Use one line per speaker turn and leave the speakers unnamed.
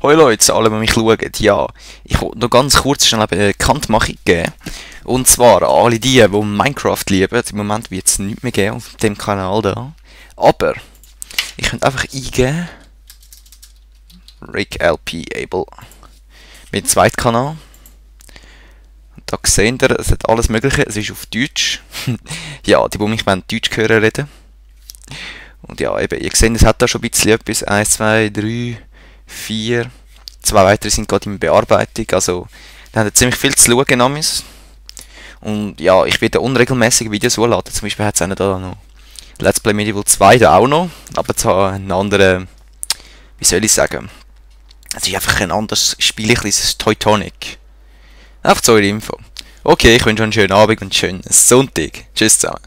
Hallo Leute, alle, die mich schauen. Ja, ich wollte noch ganz kurz schnell eine Bekanntmachung geben. Und zwar an alle die Minecraft lieben. Im Moment wird es nichts mehr geben auf dem Kanal da. Aber ich könnte einfach eingeben Rick LP Able mit dem zweiten Kanal. Da seht ihr, es hat alles Mögliche. Es ist auf Deutsch. Ja, die mich Deutsch hören reden. Und ja, eben, ihr seht, es hat da schon ein bisschen etwas. 1, 2, 3, 4. 2 weitere sind gerade in Bearbeitung. Also, da hat ziemlich viel zu schauen. Namis. Und ja, ich werde unregelmäßige Videos hochladen. Zum Beispiel hat es da noch Let's Play Medieval 2 da auch noch. Aber zwar einen anderen, wie soll ich sagen? Es ist einfach ein anderes Spiel, ein bisschen Teutonic. Einfach zu eurer Info. Okay, ich wünsche euch einen schönen Abend und einen schönen Sonntag. Tschüss zusammen.